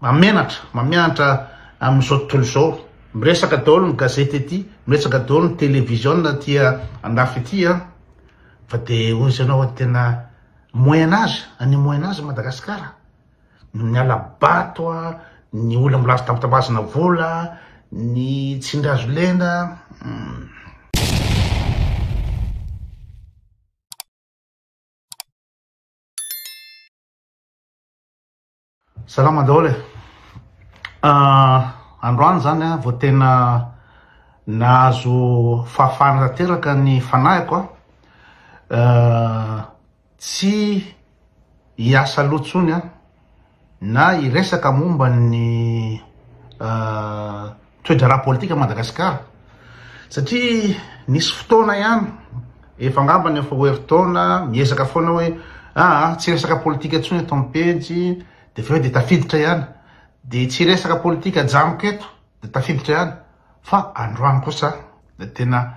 Mahamenatra, mahamenatra amin'izao tontolo izao. Miresaka daholo ny gazety aty, miresaka daholo ny televiziona aty andafy aty an. Fa dia hoy izy ianao hoe tena moyen âge, any moyen âge Madagasikara. Ny miala bato a, ny olona mbola azo tambatambazana vola, ny tsindry hazo lena. Salama daholo e. Androany zany a vao tena nahazo fahafahana tanteraka ny fanahiko a. Tsy hiasa aloha intsony aho na hiresaka momba ny toe-draharaha politika Madagasikara satria nisy fotoana ihany efa angambany efa ho herintaona miezaka foana hoe aa tsy resaka politika intsony eto amin'ny pejy dia avy eo dia tafiditra ihany dia tsy resaka politika ajanoko eto dia tafiditra ihany fa androany kosa dia tena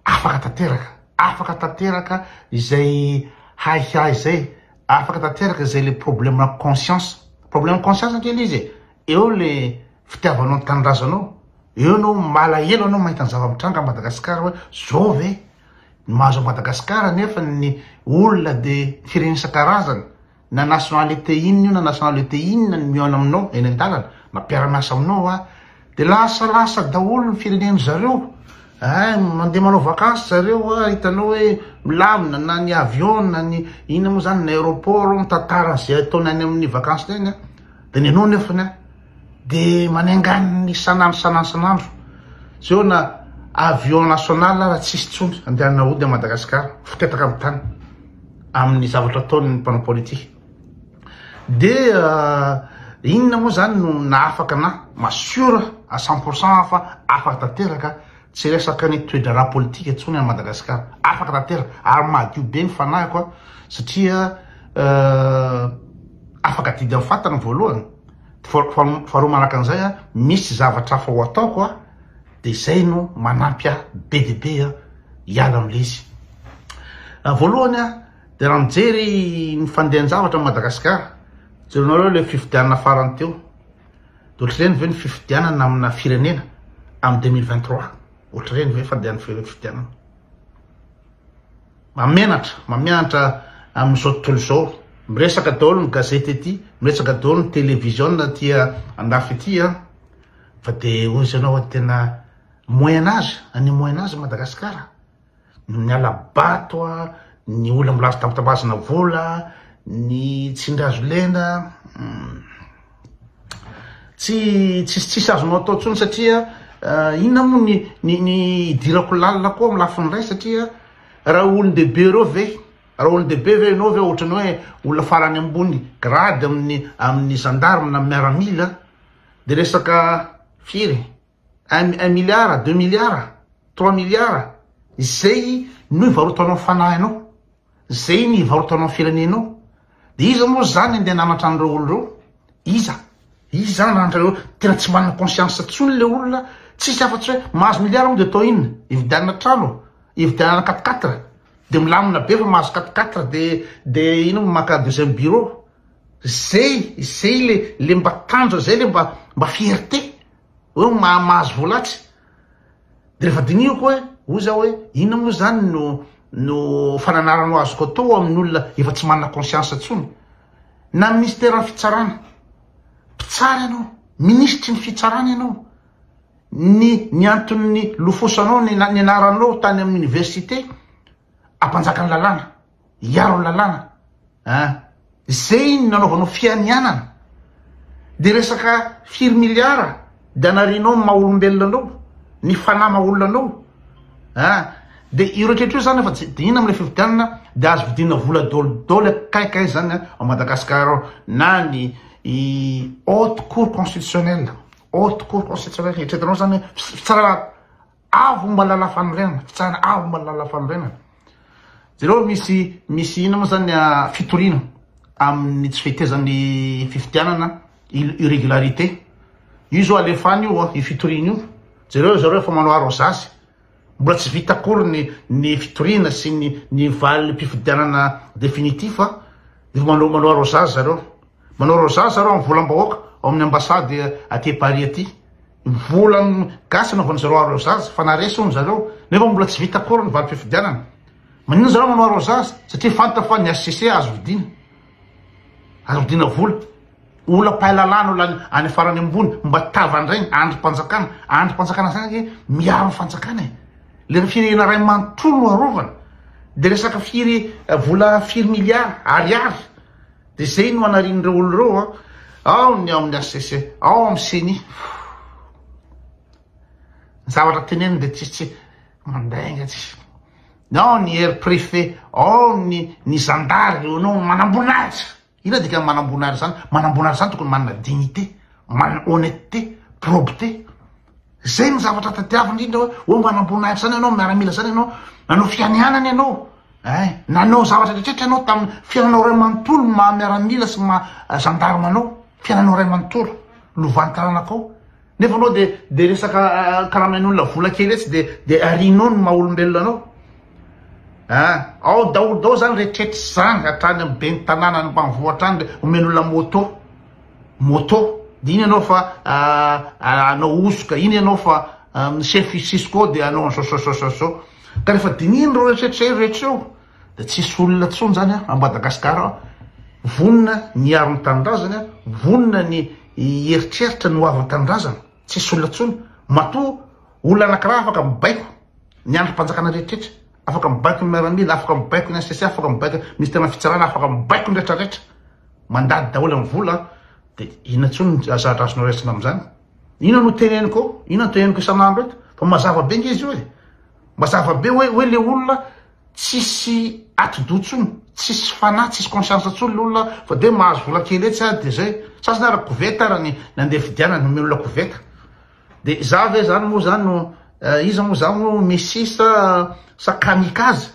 afaka tanteraka, afaka tanteraka izay hahiahy izay, afaka tanteraka izay le problème conscience, problème conscience ange le izy e, eo le fitiavanao ny tanindrazanao, eo anao malahelo anao mahita ny zava-mitranga à Madagascar hoe zao ve ny mahazo an'i Madagascar nefa ny olona de firenena isan-karazany Na nationalité inona io na nationalité inona ny mihaona aminao eny an-dalana, na mpiara-miasa aminao a, de lasa lasa daholo ny firenen'ny zareo, eh, mandeha manao vacances zareo a, hitanao hoe milamina na ny avion na ny inona moa zany ny aéroport mitantara an'izay ataony any amin'ny vacances any a, de ny anao nefany a, de manenganiny isan'andro isan'andro isan'andro, zao na avion national ara tsisy intsony andehanana hody à Madagascar, fitetaka amin'ny tany. amin'ny zavatra ataon'ny mpanao politika. Dia inona moa zany no nahafaka ana m'assure à 100% aho fa afaka tanteraka tsy resaka ny toe-draharaha politika intsony any Madagasikara. Afaka tanteraka ary madio be ny fanahiko aho satria afaka adidy amin'ny fatana voalohany. Faharoa manaraka an'izay a, misy zavatra hafa ho ataoko a. Dia izay no manampy ahy be dia be hiala amin'ilay izy. Voalohany aho dia raha mijery ny fandehan-javatra amin'i Madagasikara, jerenareo ilay fifidianana farany teo, dia ohatr'ireny ve ny fifidianana amina firenena amin'ny 2023? Ohatr'ireny ve fandehan'ny fifidianana? Mahamenatra, mahamenatra amin'izao tontolo izao. Miresaka daholo ny gazety aty, miresaka daholo ny televiziona aty andafy aty an. Fa de hoy izy ianao tena moyen âge, any moyen âge Madagasikara. Ny miala bato a, ny olona mbola azo tambatambazana vola, ny tsindry hazo lena. Tsy tsisy tsisy azonao atao intsony satria inona moa ny ny ny idirako lalina koa amin'ny lafiny iray satria raha olon-dehibe ireo ve, raha olon-dehibe ve ianao ve ohatran'ny hoe olona farany ambony grade amin'ny amin'ny gendarme na miaramila De resaka firy? Un un milliard, deux milliards, trois milliards, izay no ivarotanao fanahinao, zay ny ivarotanao firenenao. De iza moa zany andeha hananatra an'ireo olona ireo? Iza? Iza zany hananatra ireo? Tena tsy manana conscience tsony le olona, tsisy afa-tsy hoe mahazo milliard moa de atao inona? Ividianana trano? Ividianana quatre quatre? De milamina be fa mahazo quatre quatre de de ino maka deuxième bureau? Zay, zay le le mba tanjona, zay le mba mba fierté hoe mahazo vola atsy. De rehefa dinihiko hoe, hoy za hoe inona moa zany no no fananarana azoko atao amin'ny olona efa tsy manana conscience intsony. Na ministeran'ny fitsarana, mpitsara ianao, minisitry ny fitsarana ianao, ny ny anton'ny lofosanao, ny nianaranao tany amin'ny université, ampanjaka ny lalàna. hiaro ny lalàna a! Zay no nanaovanao fianianana de resaka firy milliard de anarianao ny maha olombelona anao, ny fanahy maha olona anao a! De io rehetra io zany efa tsy dinihina amle fifidianana de azo vidiana vola daholo daholo akaikay zany ao Madagascar ao na ny haute cour constitutionnelle, haute cour constitutionnelle eritreretinao zany fitsarana Avo momba ny lalàfanorenana, fitsarana avo momba ny lalàfanorenana. Jereo misy misy inona moa zany fitoriana amin'ny tsy fetezan'ny fifidianana irrégularité. Io zao alefa any io io fitoriana io. Jereo zareo efa manao arrosage. Mbola tsy vita akory ny ny fitoriana sy ny ny valim-pifidianana définitif dia efa manao manao arrosage zareo. Manao arrosage zareo amin'ny volam-bahoaka. ao amin'ny ambassade aty Paris aty. Vola gasy anaovan'ny zareo arrosage fa naharesy hono zareo nefa mbola tsy vita akory ny valim-pifidianana. Maninona zareo manao arrosage? Satria fantatra fa ny HCC azo vidiana. Azo vidiana vola. Olona mpahay lalàna, olona any farany ambony, mba tavandrainy, andrim-panjakana. Andrim-panjakana zany ange miaro ny fanjakana e. Le firenena iray manontolo no arovana. De resaka firy vola firy milliards ariary. De zay no anarian'ireo olona ireo an. Ao ny ao amin'ny HCC, ao amin'ny CENI. Ny zavatra teneniny de tsisy tsy mandainga tsisy. Ao ny hery préfet, ao ny ny zandary, eo anao manamboninahitra. Inona dikan'ny manamboninahitra zany? Manamboninahitra zany tokony manana dignité, manana honnêteté, probité. Zay no zavatra tadiavina indrindra hoe hoe manamboninahitra zany ianao, miaramila zany ianao, nanao fianianana ianao, eh, nanao zavatra rehetra ianao tamin'ny fiainanao iray manontolo ny maha miaramila sy maha gendarme anao, fiainanao iray manontolo, lovan'ny taranakao. Nefa anao de de resaka karamain'olona vola kely etsy de de arianao ny maha olombelona anao. Ah, ao daholo daholo zany rehetrretra zany hatrany amin'ny ben'ny tanàna any ambanivohitra any omen'olona moto. Moto. De iny ianao fa anao hosoka, iny ianao fa chef Cisco de anao an'zao zao zao zao zao. Ka rehefa dinihina ireo rehetrretra rehetra ireo de tsisy olona intsony zany a Madagascar ao vonona ny hiaro ny tanindrazany, vonona ny hieritreritra ny ho avin'ny tanindrazana. Tsisy olona intsony. Matoa olona anankiray afaka mibaiko ny andrim-panjakana rehetrretra, afaka mibaiko ny miaramila, afaka mibaiko ny HCC, afaka mibaiko ny ministeran'ny fitsarana, afaka mibaiko ny rehetrarehetra. Mandady daholo amin'ny vola de inona intsony ny zavatra azonao raisina amin'izany? Inona no teneniko eo? Inona no teneniko isan'andro eto? Fa mazava be nge izy io e. Mazava be hoe hoe le olona tsisy atidoha tsony, tsisy fanahy, tsisy conscience tsony le olona fa de mahazo vola kely etsy a de zay. Sasany ara koveta ara ny nandeha fidianana, nomen'olona koveta. De za ve zany moa zany no iza moa za moa messie sa sa kamikaze?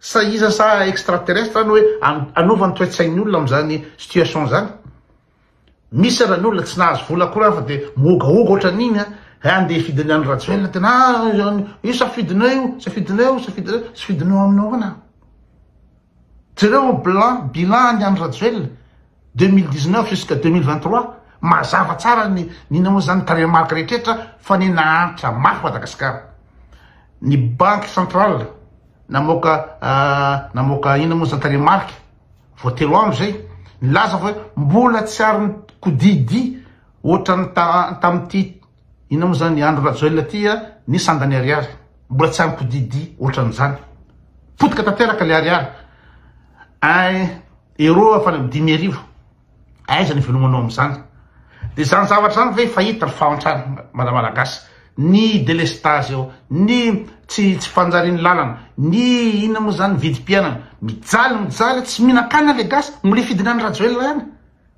Sa iza sa extraterrestre no hoe hanova ny toe-tsain'ny olona amin'izany situation zany? Misy aza ny olona tsy nahazo vola akory afa de mihogahoga ohatran'iny an, hay andeha hifidy an'i Andry Rajoelina tena ah io safidinay io, safidinay io, safidinay io, safidinao amin'ny ahoana? Jereo bilan, bilan an'i Andry Rajoelina 2019 jusqu'à 2023, mazava tsara ny ny inona moa zany tarehimarika rehetra fa ny nahantra mafy Madagasikara. Ny banque centrale namoaka namoaka inona moa zany tarehimarika vao telo andro zay nilaza fa hoe mbola tsy ary nikodidy ohatran'ny tamin'ity inona moa zany Andry Rajoelina ty ny sandany ariary mbola tsy ary nikodidy ohatran'izany potika tanteraka le ariary un euro efa any amin'ny 5000. Aiza ny velomanao amin'izany? Dia izany zavatra izany ve efa hita ny fahantrana Malagasy? Ny delestazy eo, ny tsy tsy fanjarian'ny lalana, ny inona moa izany vidim-piainana. Mijaly mijaly tsy mihinan-kanina le gasy, mbola hifidina an'i Rajoelina ihany.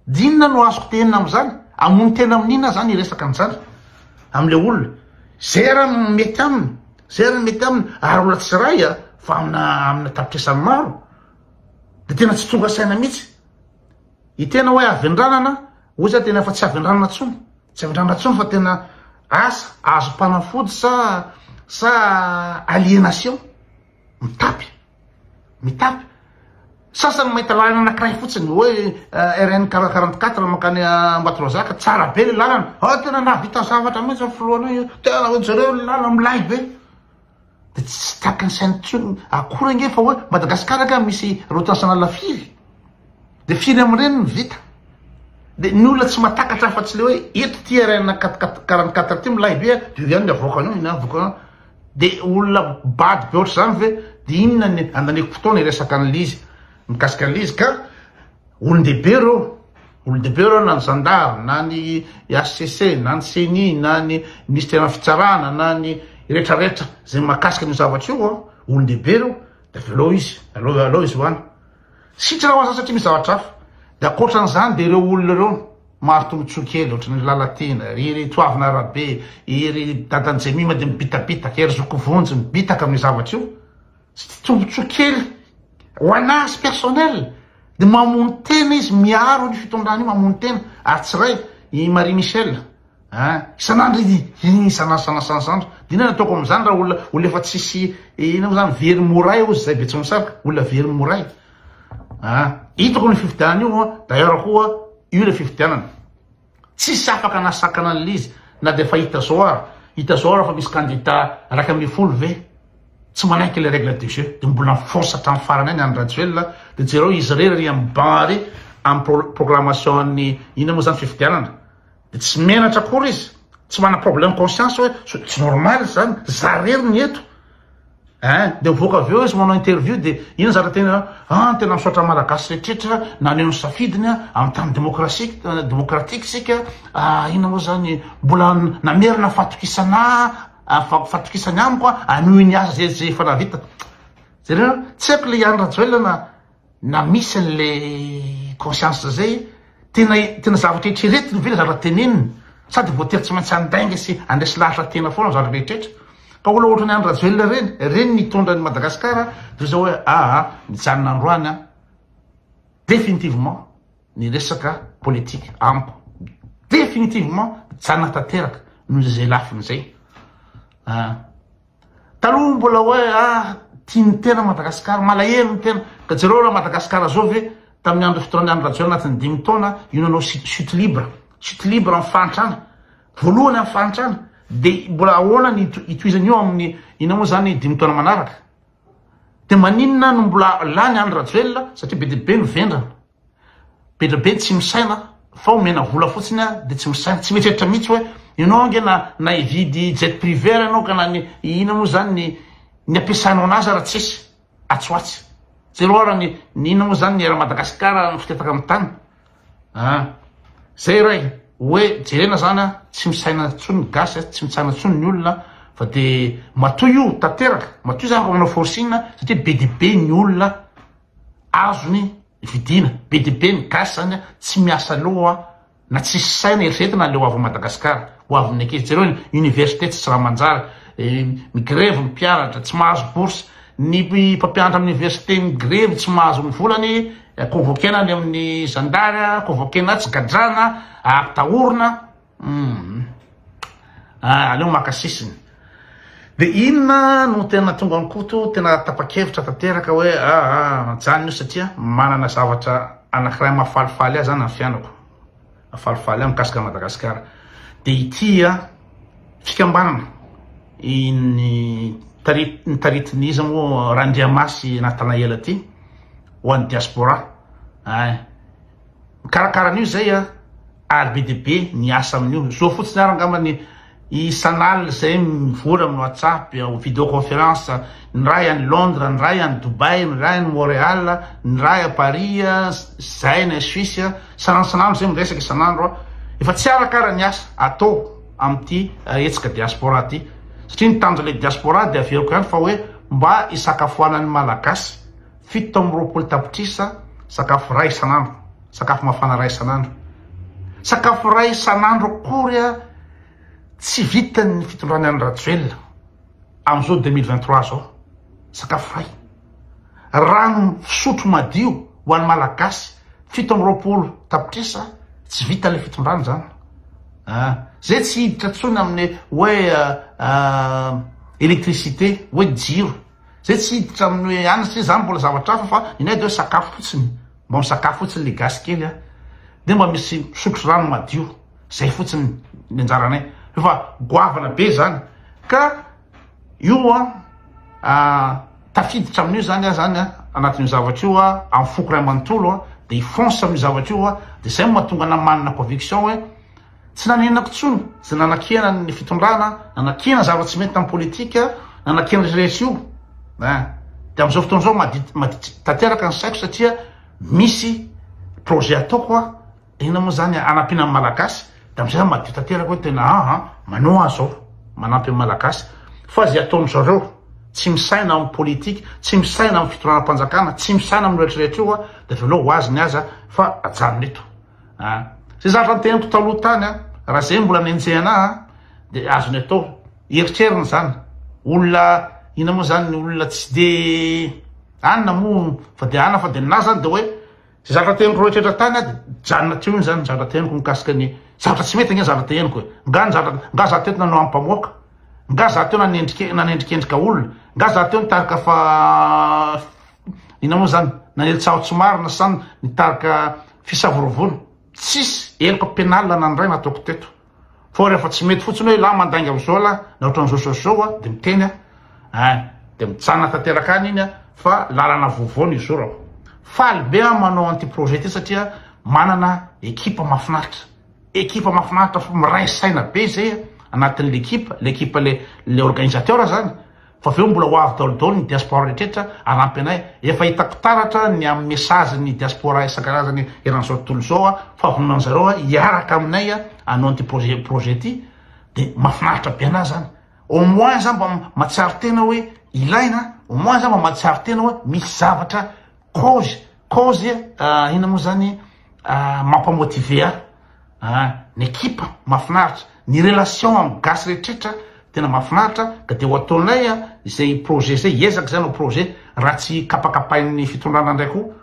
Dia inona no azoko tenenina amin'izany? Hamono tena amin'inona aho izany hiresaka an'izany amin'ilay olona? Izay ary no mety aminy, izay ary no mety aminy, ary olona tsy iray fa amina amina tapitrisany maro. Dia tena tsy tonga saina mihitsy. I tena hoe avendranana, hoy za tena efa tsy avendranana tsony, tsy avendranana tsony fa tena asa, azom-panafody sa sa alienation, mitapy, mitapy. Sasany mahita lalana anakiray fotsiny hoe RN 44 mankany Ambatondrazaka, tsara be le lalana, ah tena nahavita zavatra mihitsy ny filohanay, tena hoe jereo ny lalana milay be. De tsy takany ny sainy tsony akory ange fa hoe Madagascar ka misy route nationale firy? De firy amin'ireny no vita? De ny olona tsy mahatakatra afa-tsy le hoe eto ty RN 44 ty milay be de io ihany ny avoakany io, iny avoakany io. De olona bado be ohatr'izany ve? De inona ny andaniako fotoana hiresaka an'ilay izy mikasika an'ilay izy ka Olon-dehibe ireo, olon-dehibe ireo na ny zandary na ny HCC na ny ceni na ny minisiteran'ny fitsarana na ny retraretra izay mahakasika an'io zavatra io an, olon-dehibe ireo de avelao izy, aleo aleo izy ho any. Sitrana ho azy satria misy zavatra hafa. De ankoatran'izany de ireo olona ireo maro tombotsoa kely ohatran'ny Lalatiana, ry ry Toavina Rabe, i ry dadan'i Jemima de mibitabitaka, i ry Zoky Vonjy mibitaka amin'io zavatra io. Tsy tombotsoa kely ho anazy personnel de mamono tena izy miaro ny fitondrana io mamono tena ary tsy ray i Marie Michel a isan'andro izy iny isan'andro isan'andro isan'andro de inona ataoko amin'izany raha olona olona efa tsisy inona moa zany very moray ozy zay Betsimisaraka olona very moray a hitako ny fifidianana io d'ailleurs koa io le fifidianana. Tsisy afaka nasakana an'ilay izy na dia efa hita zao ara, hita zao ara fa misy candidat 11 ve tsy manaiky ilay règle du jeu dia mbola mi-force hatramin'ny farany any Andry Rajoelina dia jereo izy irery ary amin'ny banc ary amin'ny proclamation an'ny inona moa zany fifidianana dia tsy menatra akory izy, tsy manana problème conscience hoe tsy normal zany, za irery ny eto. Ein, dia mivoaka avy eo izy manao interview dia inona zavatra tena ah tena misaotra malagasy rehetrretra naneho ny safidiny ah amin'ny tany démocratie démocratique isika ah inona moa zany mbola namerina fahatokisana ah fahatokisany amiko ah hanohy ny asa zay zay efa nahavita. Jereo tsy haiko le Andry Rajoelina na na misy an'le conscience zay tena tena zavatra eritreretiny ve le zavatra teneniny sa de voatery tsy maintsy handainga sy handresy lahatra tena foana zavatra rehetrretra fa olona ohatran'i Andry Rajoelina reny reny nitondra an'i Madagasikara de zao hoe aa mijanona androany an définitivement ny resaka politique amiko définitivement mijanona tanteraka noho izay lafiny zay ah. Taloha mbola hoe ah tian'ny tena Madagascar, malahelo ny tena. Ka jereo raha Madagascar zao ve tamin'ny andro fitondran'i Andry Rajoelina anatin'ny dimy taona io nanao chute libre, chute libre amin'ny fahantrana. Voalohany amin'ny fahantrana. De mbola ahoana ny hitohizany io amin'ny inona moa zany dimy taona manaraka. De maninona no mbola lany Andry Rajoelina satria be dia be ny vendrana. Be dia be tsy misaina fa omena vola fotsiny a de tsy misaina, tsy mieritreritra mihitsy hoe ianao ange na na hividy jet privé ary ianao ka na ny inona moa zany ny ny ampiasanao anazy ara tsisy atsy ho atsy. Jereo ara ny ny inona moa zany ny Air Madagascar mifitetaka amin'ny tany a. Zay ray hoe jerena zany a tsy misaina intsony ny gasy a, tsy mitsaina intsony ny olona fa de matoa io tanteraka, matoa zany afaka manao forcing satria be dia be ny olona azony vidiana, be dia be ny gasy zany tsy miasa loha na tsisy saina eritreretina le ho avy Madagascar, ho avin'ny ankizy, jereo ny université tsisy raha manjary, migrevy ny mpianatra, tsy mahazo bourse, ny mpampianatra amin'ny université migrevy tsy mahazo ny volany, convoquena any amin'ny zandary, convoquena tsy gadrana, ampitahorina. Humm. Ah, aleo maka sisiny. De inona no tena tonga an'i Koto tena tapa-kevitra tanteraka hoe ah ah mijanona io satria manana zavatra anankiray mahafalifaly ahy zany amin'ny fiainako. Mahafalifaly ahy mikasika an'i Madagasikara. De ity ah fikambanana iny tari- nitaritin'iza moa Randriamasy Nathanael ity ho an'ny diaspora. Ay. Mikarakara an'io zay a, ary be dia be ny asa amin'io. Zo fotsiny ary angamba ny isan'alina zay mivory amin'ny WhatsApp, video conférence, ny ray any Londres, ny ray any Dubaï, ny ray any Montréal, ny ray à Paris, zay any Suisse, isan'andro isan'andro zay miresaka isan'andro. Efa tsy araka ara ny asa atao amin'ity hetsika diaspora ity. Satria ny tanjon'ilay diaspora dia averiko ihany fa hoe mba hisakafoanan'ny Malagasy. 27 tapitrisa sakafo iray isan'andro, sakafo mafana iray isan'andro. Sakafo iray isan'andro akory a tsy vitan'ny fitondrany Andry Rajoelina amin'izao 2023 izao. Sakafo iray. Rano fisotro madio ho an'ny Malagasy 27 tapitrisa tsy vitan'ilay fitondrana izany. Ah, zay tsy hiditra intsony amin'ny hoe électricité, hoe jiro. Zay tsy hiditra amin'ny hoe any satria zany mbola zavatra hafa fa ny anay de hoe sakafo fotsiny, mba misakafo fotsiny le gasy kely a, de mba misy misotro rano madio, zay fotsiny ny anjaranay, fa goavana be zany ka io an tafiditra amin'io zany a zany a anatin'io zavatra io a amin'ny foko ray manontolo a de hi-fonce amin'io zavatra io a de zay no mahatonga anah manana conviction hoe Tsy nanenako intsony izay nanakiana ny fitondrana, nanakiana zava-tsy mety tamin'ny politika, nanakiana rehetra rehetra io. Ein. Dia amin'izao fotoana izao madi madi tanteraka ny saiko satria misy projet ataoko a, inona moa zany hanampiana ny Malagasy, dia amin'izay aho madio tanteraka hoe tena aa manao aho izao, manampy ny Malagasy. Fa izay ataon-dry zareo, tsy misaina amin'ny politika, tsy misaina amin'ny fitondranam-panjakana, tsy misaina amin'ny rehetra rehetra io a, dia avelao ho azy ny azy fa ajanony eto. A! Zay zavatra noteneniko taloha tany a, raha zay mbola nenjehana ahy de azony atao, eritreriny zany, olona inona moa zany olona tsy de anona moa fa de anona fa de ninahy zany de hoe zay zavatra teneniko rehetra tany a de mijanona teo iny zany ny zavatra teneniko mikasika ny zavatra tsy mety ange ny zavatra teneniko e, nga ny zavatra nga za teto nanao ampamoaka, nga za teo nanendrike nanendrikendrika olona, nga za teo nitarika fa inona moa zany nanely tsaho tsy marina sa nitarika fisavorovona. Tsisy heloka penal nandray nataoko teto. Fa rehefa tsy mety fotsiny hoe lah mandainga amizao lah na ohatran'izao sy zao a de miteny aho ein de mijanona tanteraka any iny a fa lalana vaovao no izorako. Faly be aho manao an'ity projet ity satria manana ekipa mahafinaritra. Ekipa mahafinaritra fa miray saina be izay anatin'ny l'equipe, l'equipe le le organisateur zany. Fa avy eo mbola ho avy daholo daholo ny diaspora rehetrretra hanampy anay. Efa hitako taratra ny amin'ny message ny diaspora isan-karazany eran'izao tontolo izao a, fahavononan'ny zareo a hiaraka aminay a hanao an'ity projet projet ity de mahafinaritra be anahy zany. Au moins za mba mahatsiaro tena hoe ilaina, au moins za mba mahatsiaro tena hoe misy zavatra cause cause inona moa zany mampa-motiver ahy. Ah, ny ekipa mahafinaritra, ny relation amin'ny gasy rehetrretra tena mahafinaritra ka dia ho ataonay a izay projet izay, hiezaka izay hanao projet raha tsy kapakapain'ny fitondrana indray koa.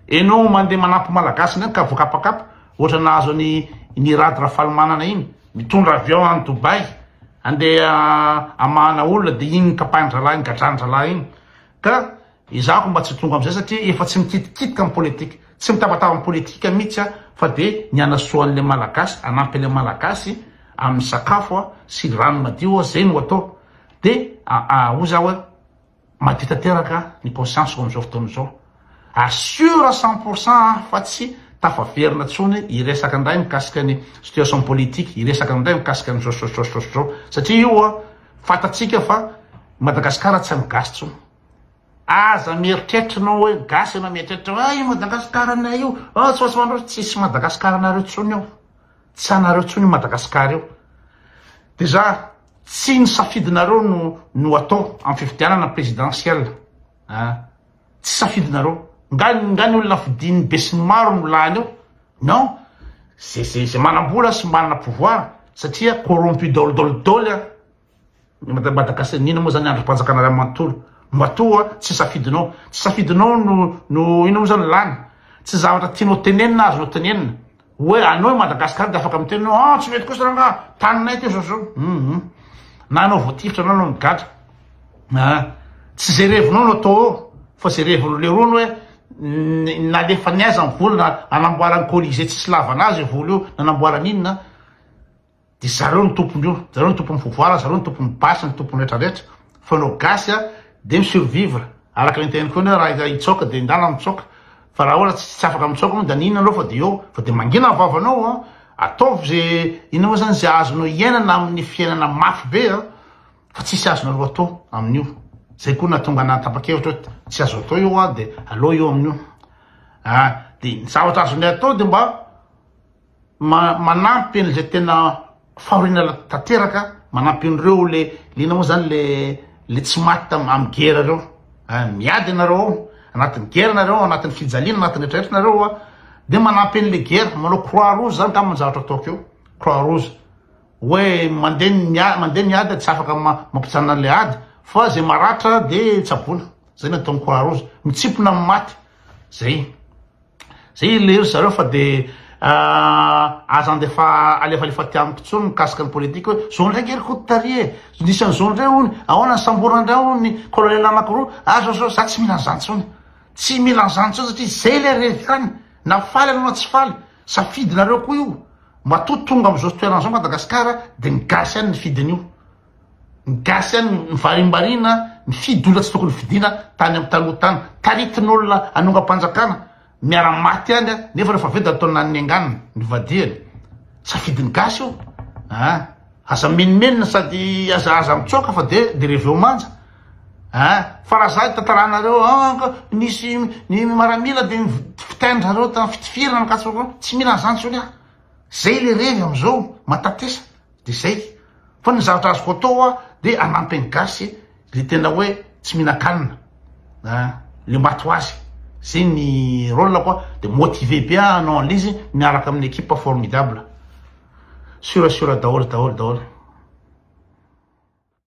Enao mandeha manampy malagasy indray ka voakapakapa, ohatra nahazo an'i ny Rado Rafalimanana iny, mitondra avion any Dubaï, andeha hamahana olona dia iny kapain-drahalahy iny, gadran-drahalahy iny. Ka Ezahako mba tsy ho tonga amin'izay satria efa tsy mikitikitika amin'ny politika, tsy mitabataba amin'ny politika mihitsy aho fa dia ny hanasoa an'ilay Malagasy, hanampy an'ilay Malagasy amin'ny sakafo sy rano madio izay no atao. Dia hoy za hoe madio tanteraka ny conscience-ko amin'izao fotoana izao. Ary sûr à 100% aho fa tsy tafaverina intsony hiresaka indray mikasika ny situation politique, hiresaka indray mikasika an'izao sy izao sy izao sy izao. Satria io fantatsika fa Madagasikara tsy an'ny gasy intsony. Aza mieritreritra anao hoe gasy ianao mieritreritra hoe ay Madagascar anay io, ah tsy maintsy mandroso, tsisy Madagascar anareo tsony eo, tsy anareo tsony io Madagascar io. Déjà tsy ny safidinareo no no atao amin'ny fifidianana présidentielle, ah tsy safidinareo, nga nga ny olona fidin'ny besinimaro no lany eo, non, ze ze ze manam-bola sy manana pouvoir satria corrompu daholo daholo daholo ah. Madagascar inona moa zany andrim-panjakana iray manontolo matoa tsy safidinao tsy safidinao no no inona moa zany lany tsy zavatra tianao tenenina azonao tenenina hoe anao i Madagascar de afaka miteny anao ah tsy mety kosa rangaha taninay ty zao zao hum na anao voatifitra na anao migadra ah tsy zay revinao no atao eo fa zay revin'ny lerony hoe nalefany aiza ny vola na anamboarany colisée tsisy lavana azy io vola io nanamboarany inona Dia zareo no tompony io, zareo no tompon'ny pouvoir, zareo no tompon'ny basy, ny tompon'ny rehetra rehetra, fa anao gasy a dia mi survivre, araka ny teniko eo raha hitsaoka dia ndana mitsaoka, fa raha ohatra tsy afaka mitsaoka moa dia n'inona anao fa dia eo, fa dia mangina ny vavanao a, ataovy ze inona moa zany ze azonao iainana amin'ny fiainana mafy be a, fa tsisy azonareo atao amin'io, zay koa nahatonga anah tapa-kevitra hoe tsy azo atao io a dia aleo io amin'io a, dia ny zavatra azonay atao dia mba Manampy an'izay tena fahoriana tanteraka, manampy an'ireo le le inona moa zany le le tsy maty tam amin'ny guerre reo. Ah, miady ianareo ao, anatin'ny guerre nareo ao, anatin'ny fijaliana, anatin'ny retraretra nareo ao, de manampy an'le guerre, manao croix rouge zany angamba ny zavatra ataoko eo, croix rouge. Hoe mandeha ny mandeha ny ady tsy afaka mampijanona an'le ady, fa zay maratra de tsaboina. Zay ny ataon'ny croix rouge, mitsimpona amin'ny maty. Zay. Zay le ry zareo fa de aza andefa alefalefa aty amiko intsony mikasika ny politique hoe zao ndray nge ry Koto tary e, nisy an'izao ndray hono, ahoana nisamborana ndray hono ny colonel anakiroa, ah zao zao, za tsy mila an'izany intsony, tsy mila an'izany intsony satria zay le revy any, na faly anao na tsy faly, safidinareo koa io, matoa tonga am'izao toerana zao Madagasikara de ny gasy ihany nifidy an'io. Ny gasy ihany mivarimbariana mifidy olona tsy tokony fidiana tany amin'ny taloha tany. Taritin'olona hanongam-panjakana, miara-maty ihany nefa rehefa avy eo dia ataony nanenganina, nivadihany. Safidin'ny gasy io. Ah, aza menomenona sady aza aza mitsoaka fa dia dia reveo manja. Ah, fa raha za hitantaranareo ah, ka nisy ny maramila dia fitain-dRareo tamin'ny fitifirana mikasika tsy mila an'izany intsony aho. Zay le revy amizao, matatesa de zay. Fa ny zavatra azoko atao a de anampy ny gasy le tena hoe tsy mihinan-kanina a, le maty ho azy. Zay ny rôle-ko a, de motivé be aho hanao an'le izy miaraka amin'ny equipe formidable. Sûr sûr daholo daholo daholo.